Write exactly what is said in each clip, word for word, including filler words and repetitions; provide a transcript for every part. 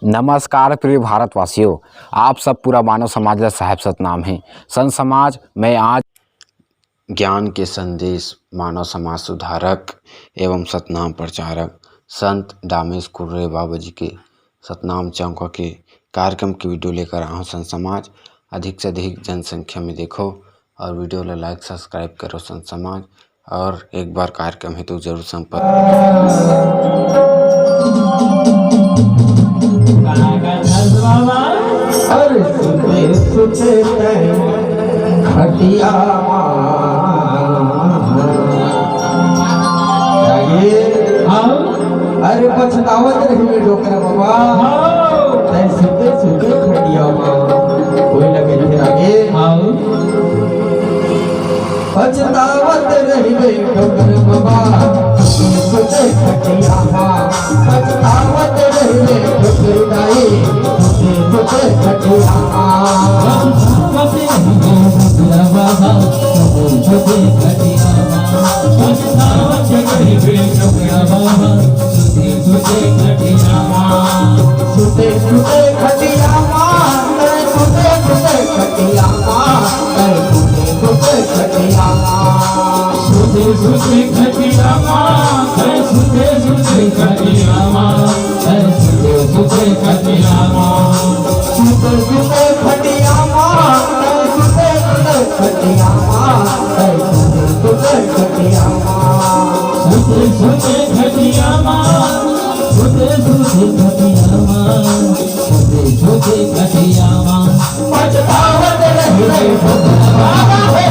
नमस्कार प्रिय भारतवासियों, आप सब पूरा मानव समाज ला साहेब सतनाम हे। संत समाज, मैं आज ज्ञान के संदेश, मानव समाज सुधारक एवं सतनाम प्रचारक संत दामेश कुर्रे बाबा जी के सतनाम चौका के कार्यक्रम के वीडियो लेकर आया हूँ। संत समाज, अधिक से अधिक जनसंख्या में देखो और वीडियो ला like subscribe करो संत समाज। और एक बार कार्यक्रम हेतु जरूर संपर्क। अरे सुते सुते तैं खटिया मा। आगे। हाँ। अरे पछतावत रहिबे डोकरा बाबा। हाँ। तैं सुते सुते खटिया मा। कोई लगे फिर आगे। हाँ। पछतावत रहिबे डोकरा बाबा, सुते सुते खटिया मा। पछतावत रहिबे डोकरी दाई, सुते सुते खटिया मा। पछतावत रहिबे डोकरा बाबा, सुते सुते खटिया मा। पछतावत रहिबे डोकरा बाबा, सुते सुते खटिया मा। सुते सुते खटिया मा, सुते सुते खटिया मा, सुते सुते खटिया मा। सुते सुते खटिया मा, सुते सुते खटिया मा, सुते सुते खटिया मा। सुते सुते खटिया मा, सुते सुते खटिया मा, सुते सुते खटिया मा। सुते सुते खटिया मा, सुते सुते खटिया मा। सुते सुते खटिया मा। पछतावत रहिबे डोकरा बाबा हो।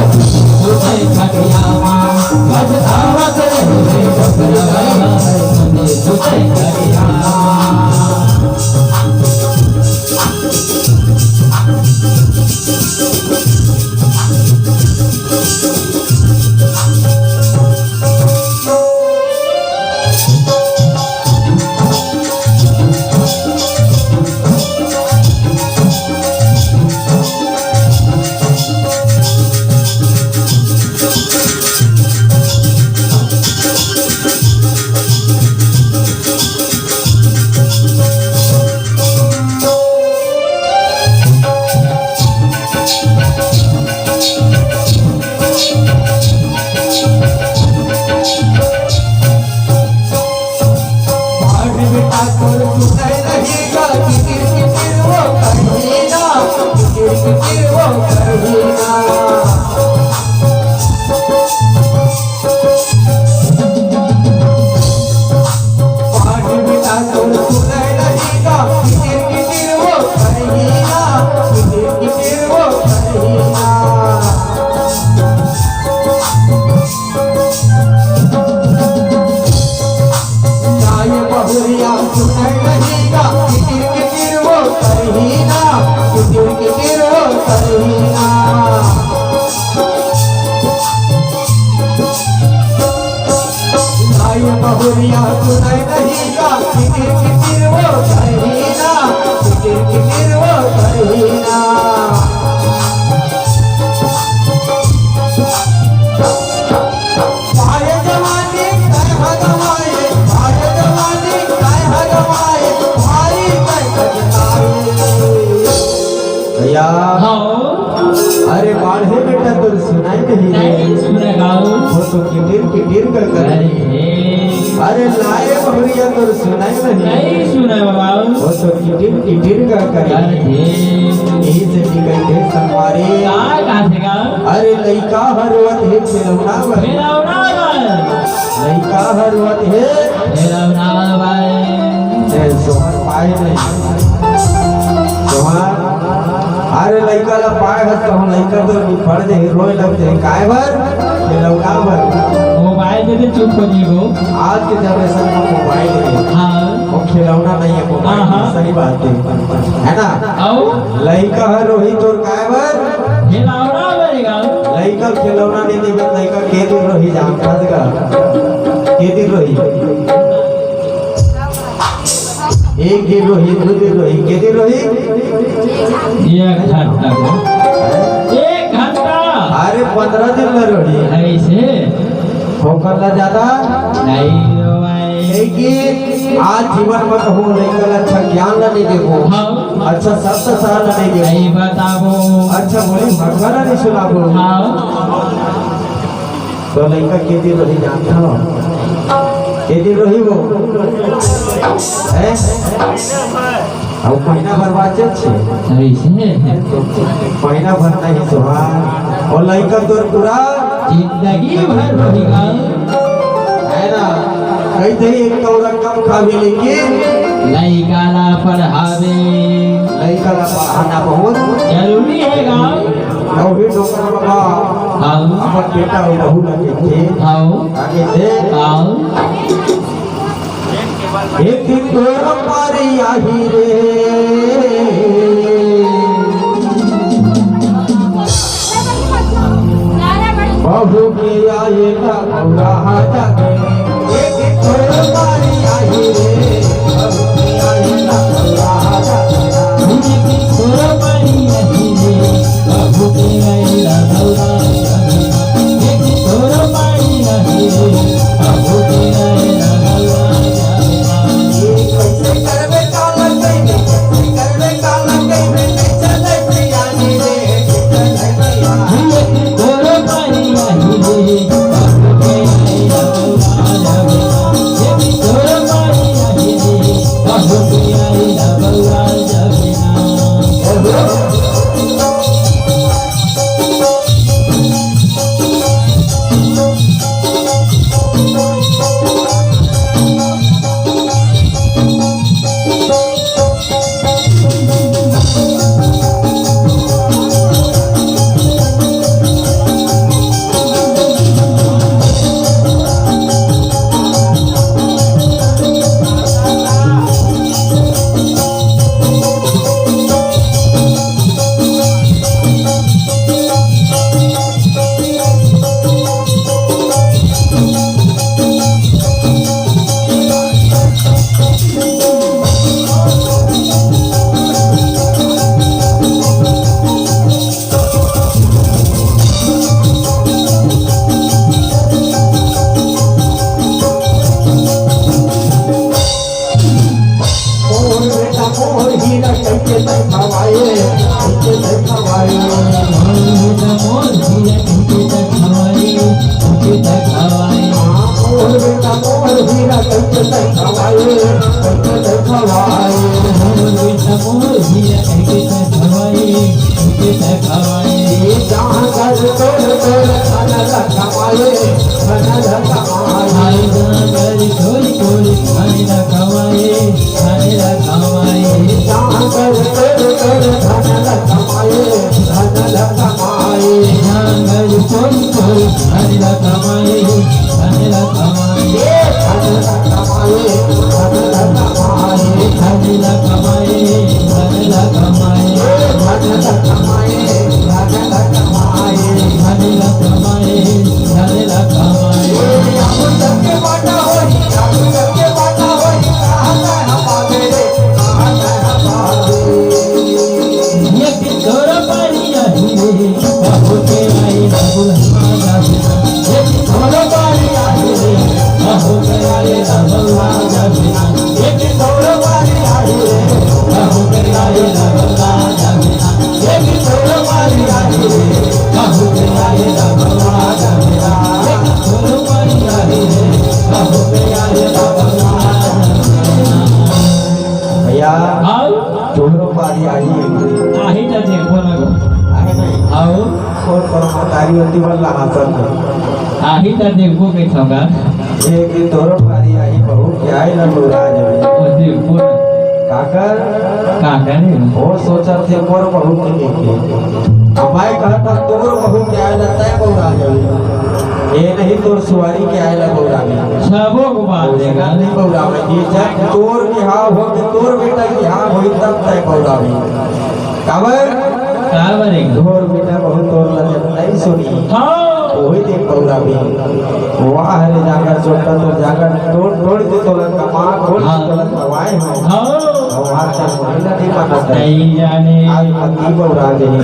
सुते खटिया मा। पछतावत रहिबे डोकरा बाबा। सुते सुते खटिया मा। भैया। हाँ। अरे बाढ़े बेटा तोर सुनाई नहीं रे। नहीं सुने बाबू। वो तो किटिर किटिर कर कर। अरे हे। अरे लाए बहुरिया तोर सुनाई नहीं। नहीं सुने बाबू। वो तो किटिर किटिर कर कर। अरे हे। यही से निकल के संगवारी। का कहा थे का? अरे लइका हर रोवत हे खिलौना बर। खिलौना बर। लइका हर रोवत हे। खिलौना बर। ए, सोहर पाए नहीं। सोहर, अरे लइका ला पाए हस कहूँ, लइका तो निपट जाही, रोए लग जाही। काय बर? खिलौना बर। मोबाइल दे दे, चुप हो जाएगो। आज के जनरेशन में मोबाइल है। हाँ। वो खिलौना नहीं है, मोबाइल हाँ, है, हाँ। सही बात है। है ना? आओ। लइका हर रोही तोर काय बर? खिलौना बर गा। लइका खिलौना नहीं देबे, लइका के दिन रोही जान, फंस गा। के दिन रोही? एक दिन रोही, दो दिन रोही, के दिन रोही? एक घंटा। एक घंटा। अरे, पंद्रह दिन में रोही। ऐसे? ओकर ला ज्यादा? नहीं रो भाई। एक दिन। आज जीवन म कहूँ लइका ल अच्छा ज्ञान ल नइ देबो, हाँ। अच्छा शब्द सलाह ल नइ देबो, नइ बताबो। अच्छा बोली भाखा ल नइ सुनाबो। हाँ। त लइका के दिन रही जानत हव? के दिन रही वो? हैं? अउ महीना भर बाँचे छे। अइसे? महीना भर नहीं तोहार। अउ लइका तोर पूरा जिंदगी भर रही गा। हे ना? कहिथे एक कौड़ा कम खाबे लेकिन लइका ला पढ़ाबे। लइका ला पढ़ाना बहुत जरूरी हे गा। अउ भी डोकरा बाबा हाँ। अपन बेटा अउ बहू ला कहिथे। हाँ। का कहिथे? हाँ। एक दिन तोर पारी आही रे, बहू के आए ला गौरा जागे। एक दिन तोर पारी आही रे, बहू के आए ला गौरा जागे। एक दिन तोर पारी आही रे, बहू के आए ला गौरा जागे। एक दिन तोर पारी आही रे, बहू के आए ला गौरा जागे। ये कैसे करबे काला कइबे, कैसे करबे काला कइबे, कैसे नहीं आनी रे, कैसे नहीं आनी। एक दिन तोर पारी आही रे, बहू के आए ला गौरा जागे। एक दिन तोर पारी आही रे, बहू के आए ला गौरा जागे। मोर बेटा मोर हीरा कहिके तैं खवाए, कहिके तैं खवाए। मोर बेटा मोर हीरा कहिके तैं खवाए, कहिके तैं खवाए। हाँ, मोर बेटा मोर हीरा कहिके तैं खवाए, कहिके तैं खवाए। मोर बेटा मोर हीरा कहिके तैं खवाए, कहिके तैं खवाए। ए जहाँ कर तोर तोर धन ल कमाए, धन ल कमाए। हाय जहाँ कर तोर तोर धन ल कमाए, धन ल कमाए। जहाँ कर तोर तोर धन ल कमाए, धन ल कमाए। जहाँ कर तोर तोर धन ल कमाए, धन ल कमाए। ए धन ल कमाए, धन ल कमाए। धन ल कमाए, धन ल कमाए। ए धन ल कमाए, धन ल कमाए। धन ल कमाए, धन ल कमाए। ए अब सबके बाटा होई, अब सबके बाटा होई, कहाँ जाए हम आगे रे, कहाँ जाए हम आगे। एक दिन तोर पारी आही रे, बहू के आए ला गौरा जागे। एक दिन तोर पारी आही रे, बहू के आए ला गौरा जागे। एक दिन तोर पारी आही रे, बहू के आए ला गौरा जागे। एक दिन तोर पारी आही रे, बहू के आए ला गौरा जागे। एक दिन तोर पारी आही रे, बहू के आए ला गौरा जागे। भैया, हाँ? तोहरो पारी आही। आही त देखो ना गो। आही नहीं। हाँ। और पर मतारी होती बल्ला हासन। आही त देखो के छौका। एक दिन तोहरो पारी आही, बहू के आए ला गौरा जागे। ओ देखो ना। काकर? काकर रे? वो सोचत हे मोर बहू के लेके। अब मैं कहत हँव तोर बहू के आए ला तैं बौरा जाबे। ए नहीं तोर सुवारी के आए ला बौराबे। सबो को बात देगा। नहीं बौराबे। ये जब तोर बिहाव हो के तोर बेटा के बिहाव होई तब तैं बौराबे। काबर? काबर है? तोर बेटा बहू तोर ला जब नहीं सुनी। हाँ। वही दिन बौराबे। वाह रे जांगर चोट्टा तोर जांगर तोड़ तोड़ के तोला कमा खोल के हाँ। तोला कमाए हो। हाँ। अउ आज तक महिला नहीं मानत हे। नहीं जाने। आज पति बौरा गई।